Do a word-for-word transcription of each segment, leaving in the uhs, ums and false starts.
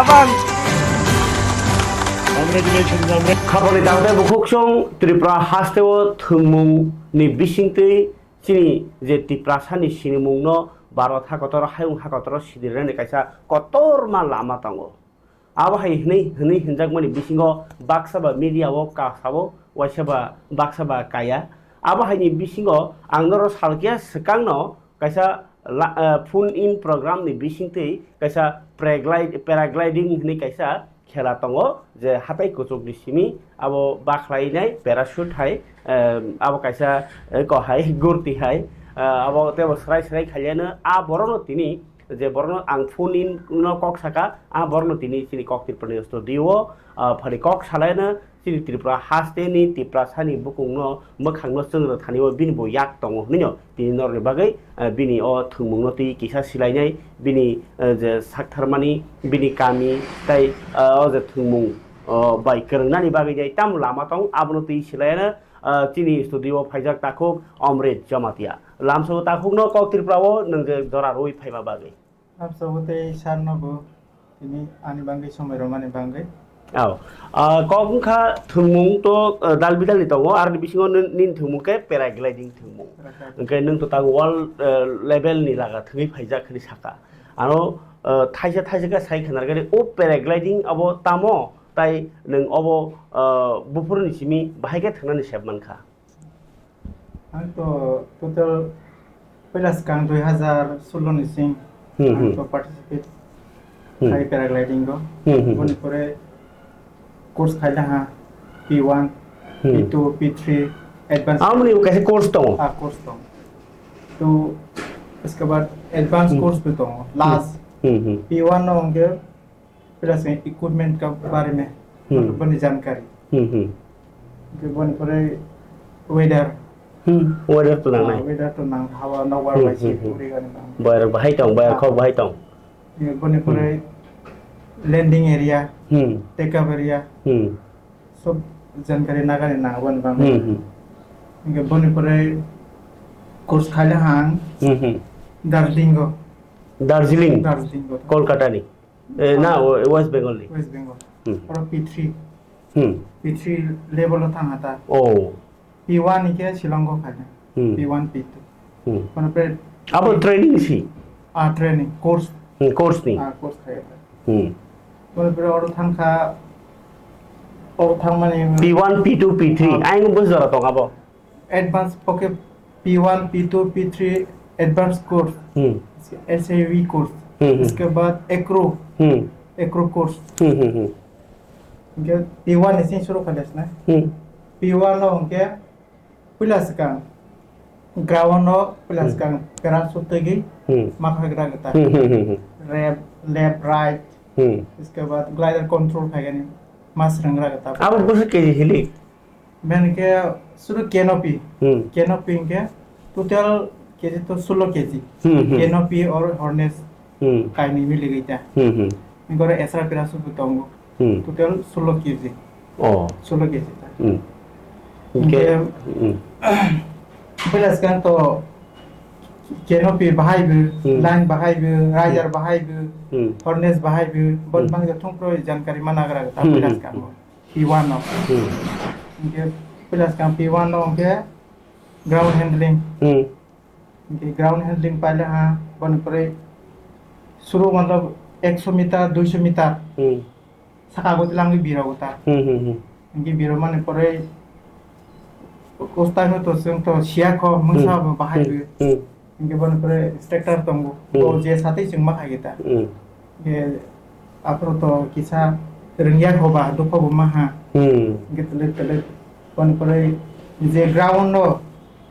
Congratulations, Amre. Khapangni tangtai bukhuksong Tripura hasteo thwngmungni bisingtwi chini je Tiprasani sinimungno Bharat hakotor hayung hakotoro sidirnani kaisa kotorma lama tongo. Abo hai hwnwi hwnwi hinjakmani bisingo baksa ba media o kasabo waisa ba baksa ba kaya. Abo haini bisingo ang norok salkhe swkangno kaisa la-, eh, phone in program ni bisingtwi kaisa paraglide-, paragliding hwnwi kaisa khela tongo, je hatai kuchukni simi abo bakhlainai parachute hai, eh, abo kaisa, eh, ko hai gurti hai, eh, abo tebo srai srai khailiano a borokno tini je borokno ang phone in no kok saka, a borokno tini chini kok Tripura ni studio o, ah, phani kok salaino chini Tripura hasteni Tiprasani bukungno mwkhangno chwng rwthani o bini bo yak tongo hwnwi no tini norokni bagwi, ah, bini o thwngmungno twi kisa silainai bini, ah, je saktharmani bini kami tei, ah, o je thwngmung, oh, bai kwrwngnani bagwi tei tamo lama tong abono twi silaino, ah, chini studio o phaijak takhuk Amrit Jamatia. Lamsao takhukno kok Tripura o nwng je jora rwui phaima bagwi. Lamsao tei sarno bo tini ani bagwi somoi rwmani bagwi. Ao. Ah, kok wngkha thwngmung to, ah, dal bidal ni tongo, aroni bisingo nin-, nini thwngmung khe paragliding thwngmung. Paragliding. Hwnkhe nwng to tang world, ah, level ni laga thwngwi phaijak hwnwi saka. Ano, ah, thaisa thaisa khe sai khna rwgani o paragliding abo tamo tai nwng obo, ah, buphuruni simi bahai khe thwngnani sep mankha. Ang to total puila swkang dui hazar solo ni sing Hmm, ang hmm. to participate Hmm. khai paragliding o. Hmm, hmm, Boni hmm. pore course khai laha P one, Hmm. P two, P three, advance. Amoni kaisa course tongo. Ah, course tongo. To iske baad advance Hmm. course bhi tongo. Last Hmm, hmm. P one no hwnkhe Plus equipment ka bare mein Hmm. bani jankari. Hmm, hmm. Ke bani pore weather. Hmm, weather to nangnai. Ah, weather to nang hawa nokbar Hmm, bai se hmm, hmm. puri gani nang. Bayar bahai tong, bayar Ah. khok bahai tong. Ke bani pore Hmm. landing area, Hmm. take off area. Hmm. Sob jankari nagani nang bani bang. Hmm, hmm. Ke bani pore course khaile hang Hmm, hmm. Darjeeling go. Darjeeling. Darjeeling go. Kolkata ni. Eh, na, Ah. o-, West Bengal ni. West Bengal. Hmm. Oro P three. Hmm. P three level o thang hata. Oh. P one ni khe Shillong o khaina. Hmm. P one, P two. Hmm. Kono pre- Abo training si? Ah, training, course. Hmm, course ni. Ah, course khai. Hmm. Kono pre oro thang kha, oro thang mani P one, P two, P three. Ah. Aing bo jora tong abo. Advance poke P one, P two, P three advance course, Hmm. S A V course, Hmm, hmm. इसके बाद Acro, Hmm. Acro course. Hmm, hmm, hmm. Hingke P one ni sing suru khalis na. Hmm. P one no hingke pila swkang ground no pila Hmm. swkang parachute twi Hmm. ma khagra gata. Hmm, hmm, hmm, hmm. Left, left, right. Hmm. इसके बाद glider control khaigani ma srangra gata. Abo bwswk K G hili? Bini khe suru canopy. Hmm. Canopy hingkhe total K G to solo K G. Hmm, hmm. Canopy or harness Hmm. kainwi miligwi ta. Hmm, hmm. Hingkhe oro extra pira subu tongo. Hmm. Total solo K G. Oh. Solo K G ta. Hmm. Hingkhe Hingkhe, hmm. Bwla swkang to canopy bahai bo, Hmm. line bahai bo, riser Hmm. bahai bo, Hmm. harness bahai bo, boni Hmm. bagwi thung pro jankari ma nagra ta Hmm, bwla hmm. Swkang bo. P one no. Hmm. Hingke pila swkang P one no hingke ground handling. Hmm. Hingke ground handling paile ha, boni pore suru matlab ekso meter, duiso meter. Hmm. Saka go tilangwi biro go ta. Hmm, hmm, hmm. Hingke biro mani pore ustai no to sung to siya ko mungsa Hmm. bo bahai Hmm. bo. Hmm. Hingke boni pore instructor tongo. Hmm. Bo je satwi chwng ma khaikhe ta. Hmm. Hingke aphuru to kisa rwngya kho ba, dukho bo ma ha. Hmm. Hingke twlwk twlwk boni pore je ground no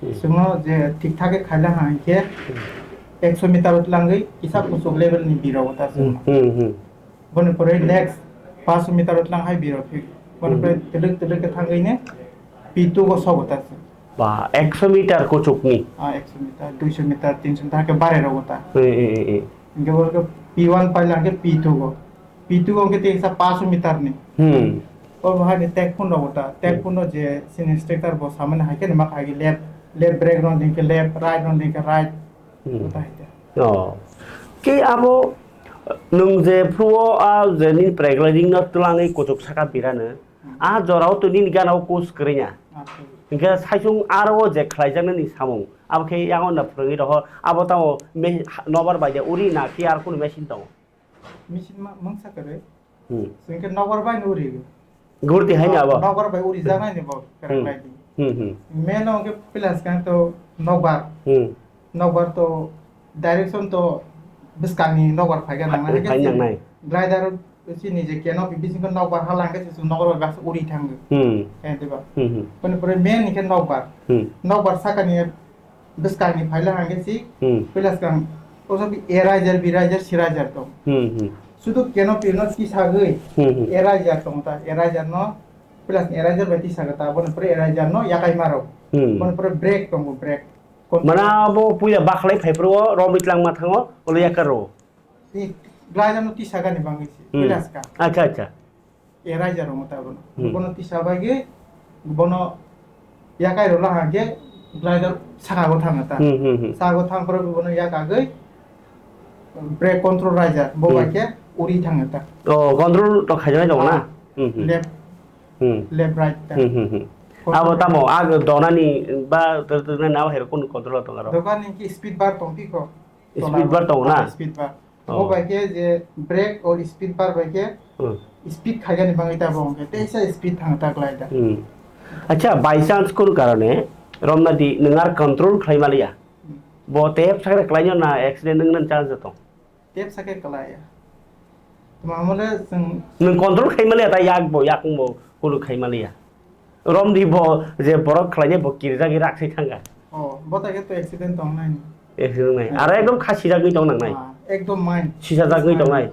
Hmm. chwngno je thik thak khe khaila ha hingke Hmm. ekso meter o twlangwi kisa kuchuk level ni biro ta Hmm, chwngno. Hmm, hmm. Boni pore next paanch meter o tlang hai biro phik. Boni Hmm. pore twlwk twlwk khe thangwi ne P two go sobo ta se. Ba, ekso meter kuchukni? Ah, ekso meter, duiso meter, tinso meter khe bare rogo ta. Eh, eh, eh, eh. Hingke bo khe P one paila hingke P two go. P two go hingke tei kisa paanch meter ni. Hmm. O bahai ni tekpun rogo ta. Hmm. Tekpun no je sini instructor bo samani hai khe ni mak hai left, left brake ron ding khe left, right ron ding khe right. Hmm. Bo ta hai khe. Oh. Ke abo Nwng je phuru o a je nini paragliding no twlangwi kuchuk saka birano, Hmm. A jorao to nini gana o course kwrwngya. Acha. Hinkhe saichung aro o je khlaijaknani samung, abo khe yango na phwrwngwi roho, abo tamo me-, nobar bai de uri na khe ar kunu machine tongo? Machine ma-, mungsa kwrwi. Hmm. Hinkhe nobar bai no uri. Gurti hai ni abo? Nobar bai uri janai ni bo, Hmm. paragliding. Hmm, hmm. Main o hwnkhe pila swkang to nokbar. Hmm. Nokbar to direction to bwskangni nokbar phaikha nangnai. Hai, hai nangnai. Glider chini je canopy bisingo nokbar hala hwnkhe se nokbar bai baksa uri thango. Hmm. Eh, diba? Hmm, hmm. Boni pore main ni khe nokbar. Hmm. Nokbar sakani bwskangni phaila hwnkhe si Hmm. pila swkang o sobi A riser, B riser, C riser tong. Hmm, hmm. Sudu canopy no tisagwi Hmm, hmm. A riser tong ta, A riser no pila A riser bai tisagwi ta, boni pore A riser no yakai maro. Hmm. Boni pore brake tongo, brake. Mana abo puila bakhlai phai phuru o romwi tlangma thango, ulo yakar o. Ni glider no tisagani bangwi se, Hmm. puila ska. Acha, acha. A riser rok ta bono. Hmm. Bono tisa bai ge, bono yakai rok laha ge glider saka go thang ta. Hmm, hmm, hmm. Saka go thang pore bono yakagwi brake control riser, bo Hmm. bai khe uri thang ta. Oh, control to khaijaknai tongo na? Ah. Hmm, hmm. Left, Hmm. left, right ta. Hmm, hmm, hmm. Control. Abo tamo, ag donani ba, ter-, ter-, nani abo hai rok kunu control tong aro? Dokan ni ki speed bar tong piko. Speed bar tongo na? Ah, speed bar. Oh. Bo bai khe je brake or speed bar bai khe Hmm. speed khaigani bangwi ta bo hwnkhe teisa speed thang ta glai da. Hmm. Acha, by chance kunu karone romna di nwng ar control khlai maliya. Hmm. Bo tep sakre klainyo na accident wngna chance tong? Tep sakre klaiya. Tma hwnle chwng Nwng control khai maliya ta yak bo, yakung bo kunu khai maliya. Romdi bo je borok khlainai bo kirjagwi raksai thangkha. Oh, bo ta khe to accident tongnai ni. Accident nai. Hmm. Aro ekdom kha sijakgwi tong nangnai. Ah, ekdom main. Sisajagwi tongnai.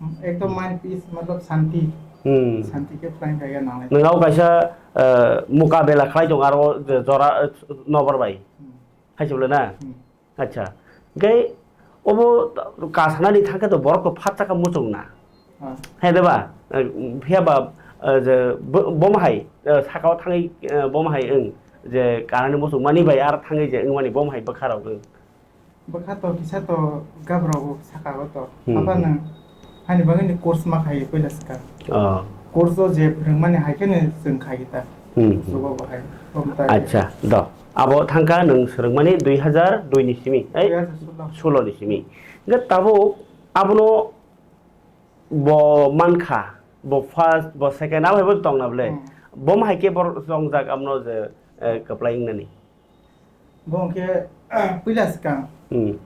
Hmm, ekdom main peace, matlab shanti. Hmm. Shanti khe khlai kha ya nangnai. Nwng abo kaisa, eh, mukabela khlai tong aro je jora, eh, nobar bai. Hmm. Hai se bole na? Hmm. Acha, hingke obo kasanani thangkhe to borok to phat chakha muchung na. Ah. Hai de ba? Eh, phiya ba, eh, je bo-, bomo hai, eh, sakao thangwi, eh, bomo hai wng je kanani muchung mani bai ar thangwi je wngmani bomo hai bwkha rok wng. Bwkha to kisa to gabro bo saka o to. Hmm. Abo nwng Hani bagwi ni course ma khai puila swkang. Oh. Course o je phwrwngmani hai kheno chwng khai ta. Hmm. Sugo bo hai. Tom ta. Acha, do. Abo thangkha nwng swrwngmani dui hazar dui ni simi. Ei, Dui hazar sulo. Sulo ni simi. Hingke tabuk abono bo mankha, bo first, bo second, abo hai bo tongna bwle. Hmm. Bo ma hai khe bor tongjak abono je, eh, kwplai wngnani. Bo hwnkhe puila swkang Hmm.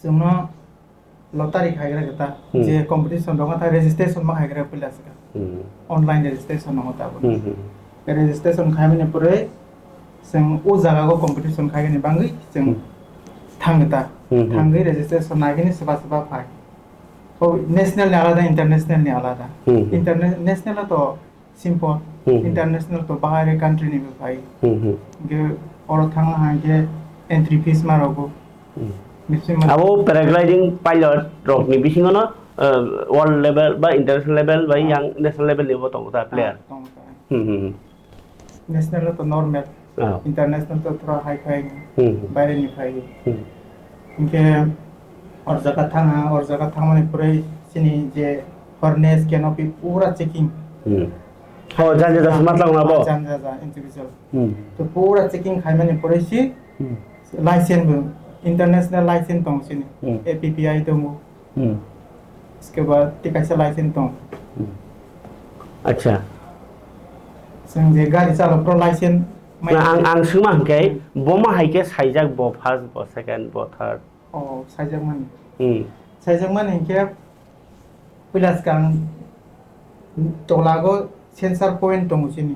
chwngno lottery khaigra kwta, Hmm. je competition rok wngkha registration ma khaigra puila swkang. Hmm. Online registration wngkha tabuk. Hmm, hmm. Registration khaimani pore chwng o jaga o competition khaimani bangwi chwng Hmm. thang kwta. Hmm, hmm. Thangwi registration naigini swba swba phai. O national ni alada, international ni alada. Hmm, hmm. Interna-, national o to Simple. Hmm. International to bahai country ni bo phai. Hmm, hmm. Ge oro thangna hai ge entry fees ma rogo. Hmm. Bisingo ma- Abo paragliding pilot rok ni bisingo no, uh, world level ba international level ba Ah. yang national level ni bo tongo ta player. Ah, tongo ta. Hmm, hmm, hmm. National to normal. Ah. International to thora high phai ni. Hmm. Baire ni phai. Hmm. Hinkhe or jaga thangha, or jaga thangmani pore chini je harness, canopy pura checking. Hmm. Oh, jani jani matlang na bo? Jani jani individual. Hmm. To pura checking khaimani pore si Hmm. license bo, international license tong sini. Hmm. A P P I tongo. Hmm. Iske baad tei kaisa license tong. Hmm. Acha. Chwng je gari chalo pro license mai Na ang, ang swngma hwnkhe, Hmm. bo ma hai khe saijak bo first, bo second, bo third. Oh, saijakmani. Hmm. Saijakmani hwnkhe puila swkang tolago sensor point tongo chini.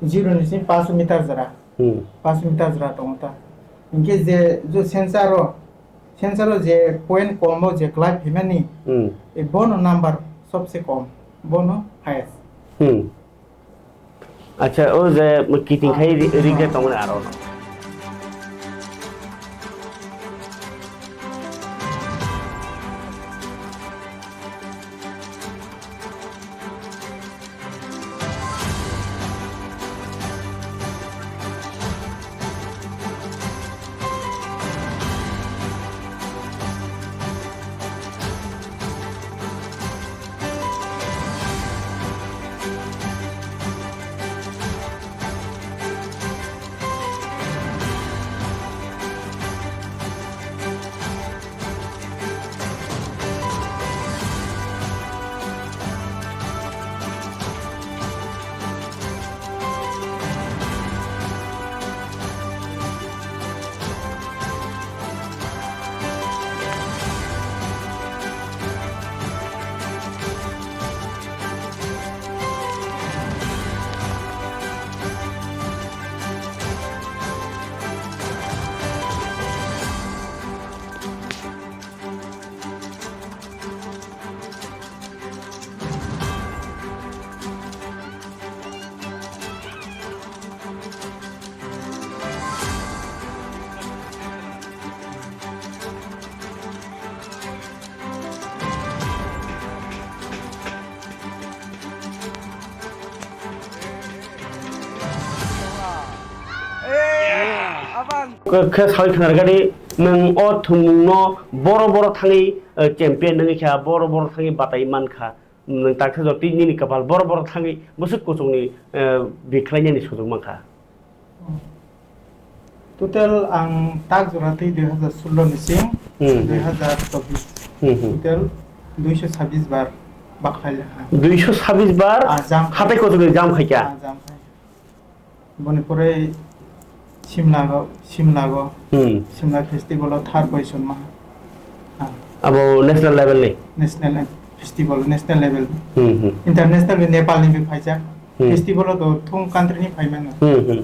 Zero ni simi panch meter jora. Hmm. Panch meter jora tongo ta. Hwnkhe je, je sensor o, sensor o je point kom o je klai phaimani, Hmm. e bono number sobse kom, bono highest. Hmm. Acha, o je kiting khai ri-, ri khe tongmani aro no. Khe, khe sawi khna rwgadi, nwng o thwngmungno boro boro thangwi, eh, champion wngwi kha, boro boro thangwi batai man kha. Nwng taksa jotwi nini kapal boro boro thangwi bwswk kuchukni, eh, bikhlainani sujuk man kha. Total ang tak jora twi dui hazar sullo ni sing Hmm. dui hazar chobbish. Hmm, hmm. Total duisho sabbish bar bakhlai lekha. Duisho sabbish bar Ah, jam. Hatai kuchukni jam khaikha? Ah, jam khai. Boni pore Simla go, Simla go, Hmm. Simla festival o third position ma. Ah. Abo national level ni? National festival, national level. Hmm, hmm. International ni Nepal ni bi phaijak. Hmm. Festival o to thung country ni phai mano. Hmm, hmm.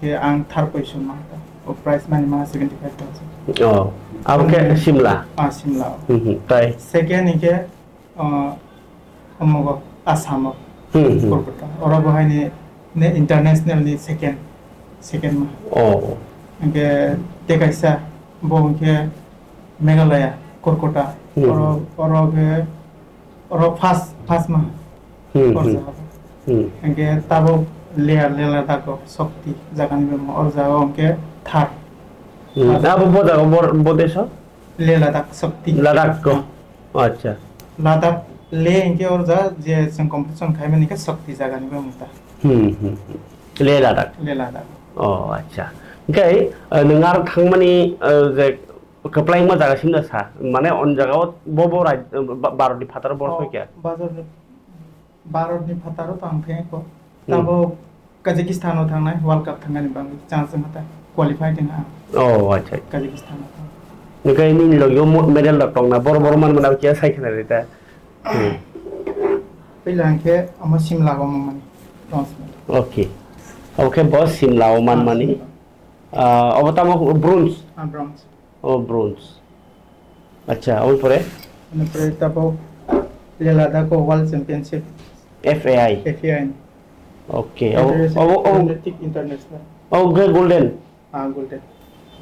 Ke ang third position ma ta. O prize money ma seventy five thousand. Oh, abo ke Hmm. Simla? Ah, Simla. Hmm, hmm. Tai? Second ni ke Ah, omogo Assam o, Hmm, hmm. Kolkata. Oro bo haini ne international ni second, second ma. Oh. Hingke tei kaisa bo hingke Meghalaya, Kolkata. Hmm. Oro, oro ke, oro first, first ma. Hmm, Oro hmm. jaga. Hmm. Hingke tabok Leh, Leh Ladakh o Shakti jaga ni bemo oro jaga hingke third. Hmm. Third. Abo bo jaga bor-, bo deso? Leh Ladakh Shakti. Ladakh ko? Ah. Acha. Ladakh, Leh hingke oro jaga je chwng competition khaimani khe Shakti jaga ni bwmung ta. Hmm, hmm, hmm. Leh Ladakh. Leh Ladakh. Oh, acha. Hingke, eh, nwng aro thangmani, eh, je kwplaima jaga simda sa, mane on jaga o bo, bo raj-, eh, ba-, Bharat ni phataro bor Oh, khe kya? Bharat ni Bharat ni phataro tang thengko. Hmm. Tabo Kazakhstan o thangnai World Cup thangnani bangwi chance wngkha ta qualified wngkha ang. Oh, acha. Kazakhstan o thang. Hingke nini logi o mo-, medal rok tongna, boro boro man mana kya sai khna rita. Hmm. Pila hingke amo Simla o mangmani bronze medal. Okay. Okay, bo Simla o man Ah, mani. Simla. Ah, obo tamo bronze. Ah, bronze. Oh, bronze. Acha, aboni pore? Aboni pore tabok Leh Ladakh o World Championship. F A I. F A I ni. Okay. Oh, International, oh, oh. Athletic International. Oh, ge-, golden. Ah, golden.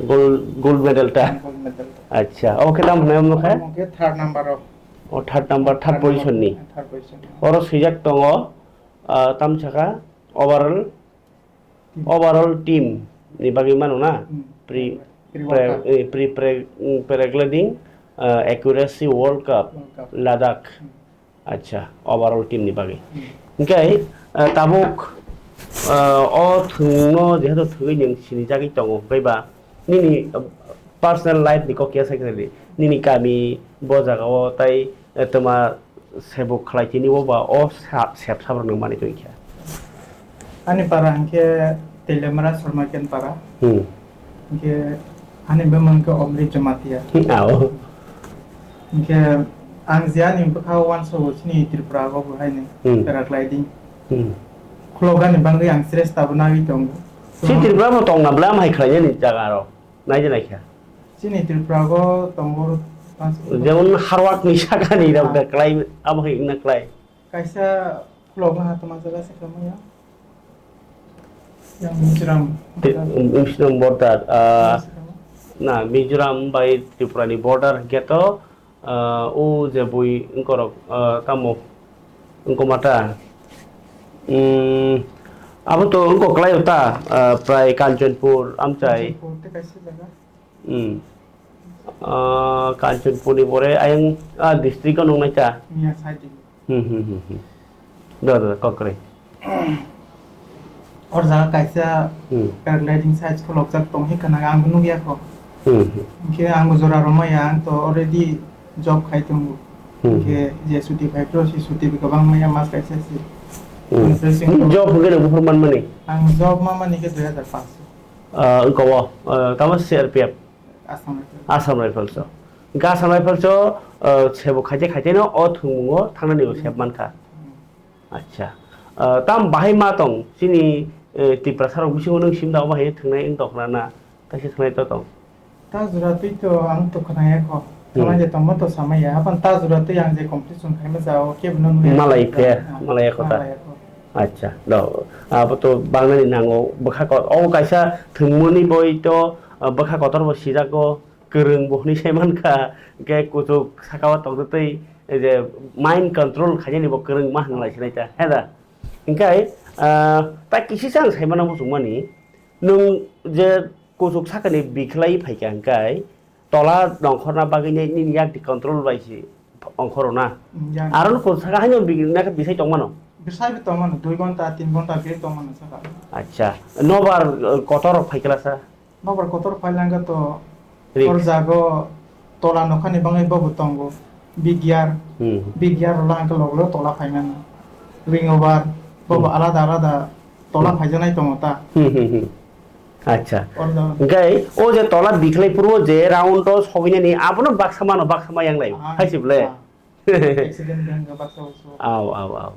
Gold, gold medal ta? Ah, gold medal ta. Acha. Oh, khe tam hwnwi omo khe? Omo khe third number o. Oh, third number, third Third number, position ni. Third position. Oro swijak tongo, ah, tam sakha overall Overall team ni bagwi mano na? Hmm. Pre, Pre pre, World Cup. Eh, pre, pre, mm, paragliding, eh, accuracy World Cup, World Cup. Ladakh. Hmm. Acha, overall team ni bagwi. Hmm. Hingke, eh, tabuk, eh, o thwngno jehetu thwgwi nwng sinijagwi tongo, hwnkhe ba nini, eh, personal life ni kok ya sai khwlai di. Nini kami bo jaga o tai, eh, twma sebo khlai tini o ba o sa-, sep sabrok nang manwi tongkha. Ani para hwnkhe Teliamura Sarmaken para. Hmm. Hwnkhe ani bumung khe Omri Jamatia. Hmm, ao. Hwnkhe ang je ani bwkha o uansa o chini Tripura o bo haini Hmm. paragliding. Hmm. Khulokani bangwi ang sres tabuk nagwi tongo. Si Tripura bo tongna bwla amhai khlainani jaga rok. Naidi naikha. Chini Tripura o tongo mas-, Jemon harwak ni sakani rok da Ah. Klai, abo hai wngna klai. Kaisa khulok na hatma jaga se khamaya. Yang Mizoram. Te-, Mizoram border, ah, Mizoram. Na, Mizoram bai Tripura ni border hwnkhe to, ah, o je bui wngkorok, ah, tamo wngkoma ta? Hmm, abo to wngkok klai o ta, ah, prai Kanchanpur, amchai. Kanchanpur tei kaisa jaga. Hmm. Ah, Kanchanpur ni pore ayang, ah, district o nungnai ta? Miya side. Hmm, hmm, hmm, hmm. Da, da, kokre. Or jaga kaisa Hmm. paragliding site khulokjak tong hi khna ang nugya kho. Hmm, hmm. Hwnkhe ang jora romaya ang to already job khai tongo. Hmm. Hwnkhe je chuti phai phro si chuti bi kwbang maya mas kaisa si. Hmm. Hwnkhe sing Hmm, job hwnkhe nang buphuru manmani? Ang job ma mani khe dui hazar paanch. Ah, wngkha o, ah, tamo C R P F? Assam Rifles. Assam Rifles o. Hwnkhe Assam Rifles o, ah, sebo khaite khaite no o thwngmungo thangnani o sep mankha. Hmm. Acha. Ah, tam bahai ma tong chini, eh, Tiprasa rok bisingo nwng simda obo hai thwngnai wng tongkha na, kaisa thwngnai to tong? Ta jora twi to ang to khwnaya kho. Hmm. Thwngnai de tongma to samaya. Hapan ta jora twi ang je competition khaima jao kebo no nukya. Malai phe, Ah, malai kho ta. Malai kho. Acha, do. Abo to bangnani nango bwkha ko-, obo kaisa thwngmani boi to, ah, bwkha kotor bo sijago. Kwrwng bo hwnwi sai mankha, hwnkhe kuchuk saka o tongtwtwi, ei je mind control khainani bo kwrwngma hwnlai sinai ta, he da? Hwnkhe, ah, ta kisisa ang sai mano muchungmani, nwng je Kuchuk sakani bikhlai phaikha hwnkhe tola nongkhorna bagwi nini yak di control bai se ongkhoro na. Mm, ya. Aro no kuchuk saka haino bikhlai khe bisai tongmano. Bisai bo tongmano, dui ghonta, tin ghonta bikhlai tongmano saka. Acha, nobar, eh, kotor rok phaikha sa? Nobar kotor phailangkha to. Rik. Or jago tola nokhani bagwi bobo tongo. Big gear, Hmm. Big gear rok langkha log log tola phaimano. Wing over, bobo Hmm. alada alada tola Hmm. phaijaknai tongo ta. Hmm, hmm, hmm. Acha. Or jago. Hwnkhe o je tola bikhlai phuru je round o sogwinani abono baksa mano, baksa ma yanglai. Ah, hai se bole. Ah. Accident bangkha baksa baksa. Au, au, au.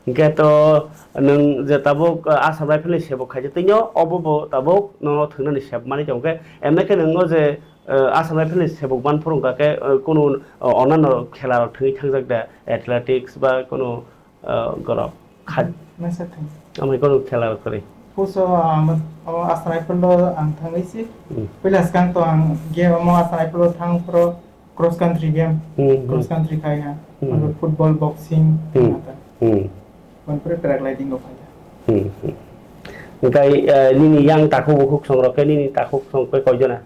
Hwnkhe to nwng je tabuk, uh, Assam Rifle ni sebok khaijak twi no, obo bo tabuk nono thwngnani sep mani tong khe, emne khe nwng o je, uh, Assam Rifle ni sebok man phuru wngkha khe, uh, kunu, uh, onano khela rok thwngwi thangjak da, athletics ba kunu, uh, gorok kha-, Masa thang. Amai kunu khela rok kwrwi. Puso, um, o Assam Rifle lo ang thangwi si. Hmm. Puila swkang to ang ge omo Assam Rifle lo thang phuru Cross country game, Hmm, hmm. Cross country kaya, Hmm. Football, boxing, Hmm. mata. Hmm. Manpore paragliding o kaya. Hmm, hmm. Hwnkhe, eh, nini yang takhuk bukhuk songrok khe nini takhuk song khe koijona?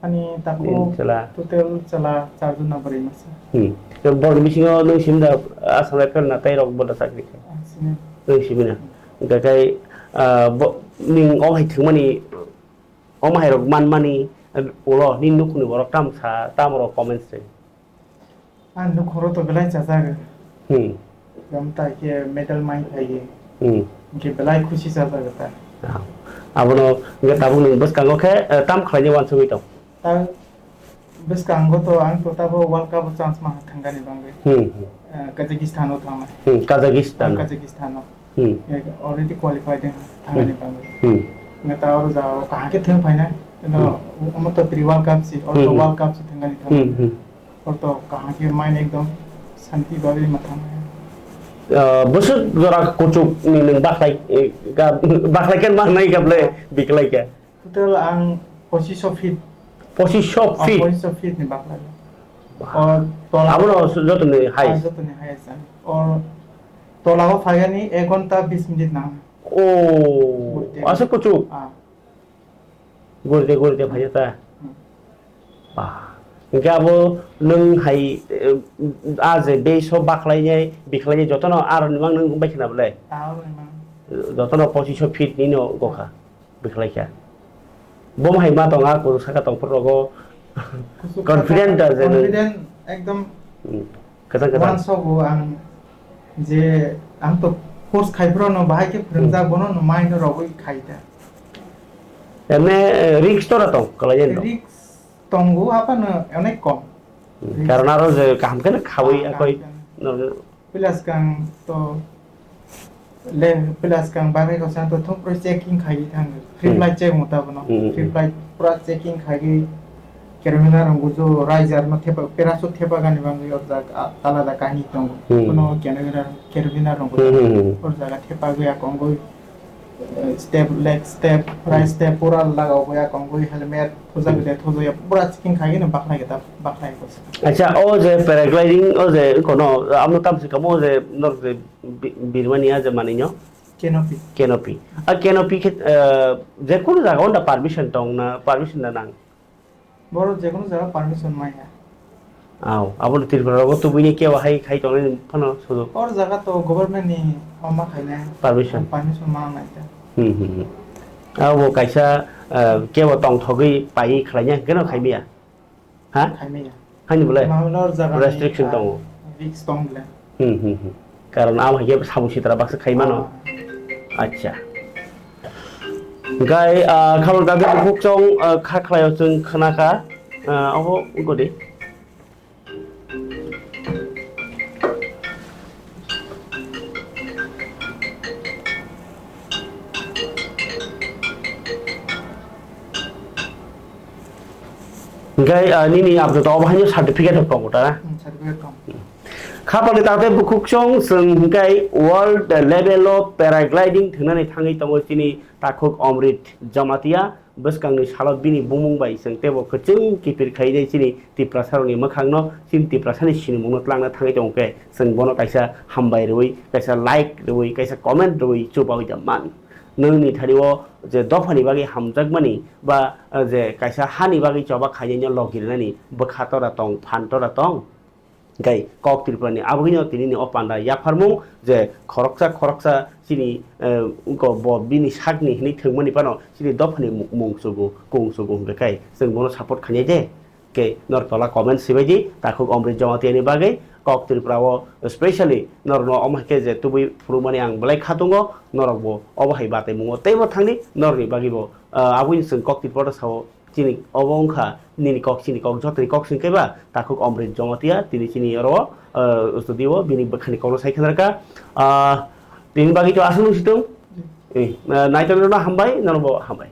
Ani takhuk Nini chwla? Total chwla charjona bwrwi masa. Hmm. Borok bisingo nwng simi da Assam Rifle na tei rok boda chakri khe? Ah, simi. Nwng simi na? Hwnkhe khe, ah, bo, nwng o hai thwngmani Omo hai rok manmani, eh, ulo nini nukhungni borok tam sa, tamo rok comments se. Ang nukhungrok to belai chajak. Hmm. Jom tai khe medal mai phai. Hmm. Hwnkhe belai khusi chajak ta. Ah. Abono hwnkhe tabuk nwng bwskango khe, eh, tam khlaina uansugwi tong? Ta bwskango to ang to tabo World Cup o chance ma thangani bagwi. Hmm. Eh, Kazakhstan o thangnai. Hmm, Kazakhstan. Ah, Kazakhstan o. Hmm. Eh, already qualified wng thangani Hmm. bagwi. Hmm. Hwnkhe ta oro jagao kaham khe thwng phainai. Eno Hmm. omo to pre World Cup si, oro to Hmm. World Cup si thangani Hmm, thangani. Hmm. Oro to kaham khe mine ekdom santi bagwi ma thang. Ah, bwswk jora kuchuk ni nwng bakhlai, eh, ga-, bakhlai khe manai kable Ah. bikhlai khe. Total ang pochisho feet. Pochisho Ah, feet? Pochisho feet ni bakhlai. Wah. O tola Abono jotoni Ah, highest. Jotoni highest ang. O tola o phaigani ek ghonta bis minute nang. Oh, Gurte. Aswk kuchuk? Ah. Gurte, gurte phaiya ta? Hmm. Bah. Hwnkhe abo nwng hai, eh, a je base o bakhlainai, bikhlainai jotono aroni mang nwng bai khna belai? Ah, aroni mang. Jotono pochisho feet ni no gokha. Bikhlai kha. Bo hai ma tong a, kunu saka tong phuru rogo Kuchuk confident saka da je nung. Confident ekdom Hmm. Kwchang kwchang. Uansukgo ang je ang to course khai phuru no bahai khe phwrwngjak Hmm. bono no mind o rogwi khai da. Ene, eh, risk to ra tong, kwlai yen no? Risk tongo, haphano onek kom. Hmm. Risk. Karon aro je kaham khe no khawi Ah, akoi kaham khe. No. Pila swkang to le, pila swkang bagwi kaisa to thung pura checking khaiwi thango. Free Hmm. flight check wngta bono. Hmm. Free flight pura checking khaiwi camera rok bujo riser no thepa, parachute thepa gani bagwi o jaga alada kahini tongo. Hmm. Bono camera, camera rok Hmm, hmm, hmm. O jaga thepa gwi akongwi. Step, leg step, right step, pura laga obo ya kongwi helmet, thuja gede thuja ya, pura checking khai gini bakhlai geta, bakhlai geta. Acha, o je paragliding, o je kono, amno tam se kamo, o je norok je bi-, birmani a je manino? Canopy. Canopy. A canopy khe, eh, je kono jaga onda permission tong na, permission da nang? Borok je kono jaga permission maya. Aw, abo Tripura rogo tubui ni kebo hai khai tongnai phano sujuk. Or jaga to government ni homa khainai. Permission. Permission ma nai ta. Hmm, hmm, hmm. Abo kaisa, eh, kebo tongthogwi pai khlaina hwnkhe no khaimaya. Ha? Khaimaya. Haini bole? Ma hwnwi or jaga ni, Restriction ah, tongo. Risk tong bole. Hmm, hmm, hmm. Karon abo hai khe samung sitra baksa khai mano. Ah. Acha. Hwnkhe, ah, khabor dagi bukhuk chong, ah, kha khlaio chwng khna kha. Ah, obo godi. Hwnkhe, ah, nini abdo to obo haino certificate rok tongo ta? Hmm, certificate tong. Khapangni takhuk bukhuk chong chwng hwnkhe world level o paragliding thwngnani thangwi tongo chini takhuk Omrit Jamatia. Bwskangni salo bini bumung bai chwng teibo kwchwng kipir khainai chini Tiprasarokni mwkhangno. Chini Tiprasani sinimungno tlangna thangwi tongo khe chwng bono kaisa hambai rwui, kaisa like rwui, kaisa comment rwui chubaui da man. Nwng ni thani o je dopha ni bagwi hamjakmani ba, eh, je kaisa ha ni bagwi choba khainai no logi rwnani bwkha tora tong, phan tora tong. Hingke kok Tripura ni aboni no tini ni o panda yapharmung je khoroksa khoroksa chini, eh, wngko bo bini sak ni hinui thwngmani phano chini dopha ni mung, mung chugo, kung chugo hingke kai chwng bono support khainai de. Ke nor tola comment sibai di, takhuk Omrit Jamatia ni bagwi, kok Tripura o specially nor no omo hai khe je tubui phunukmani ang belai kha tongo, norok bo obo hai batai mungo teibo thangni, norni bagwi bo, ah, aboni chwng kok Tripura sao chini obo wngkha nini kok chini kok jotoni kok sing khe ba, takhuk Omrit Jamatia tini chini oro, ah, studio o bini bwkhani kokno sai khe narwkha. Ah, tini bagwi to aswk nung situng. Eh, ah, naitok no hambai, nono bo hambai.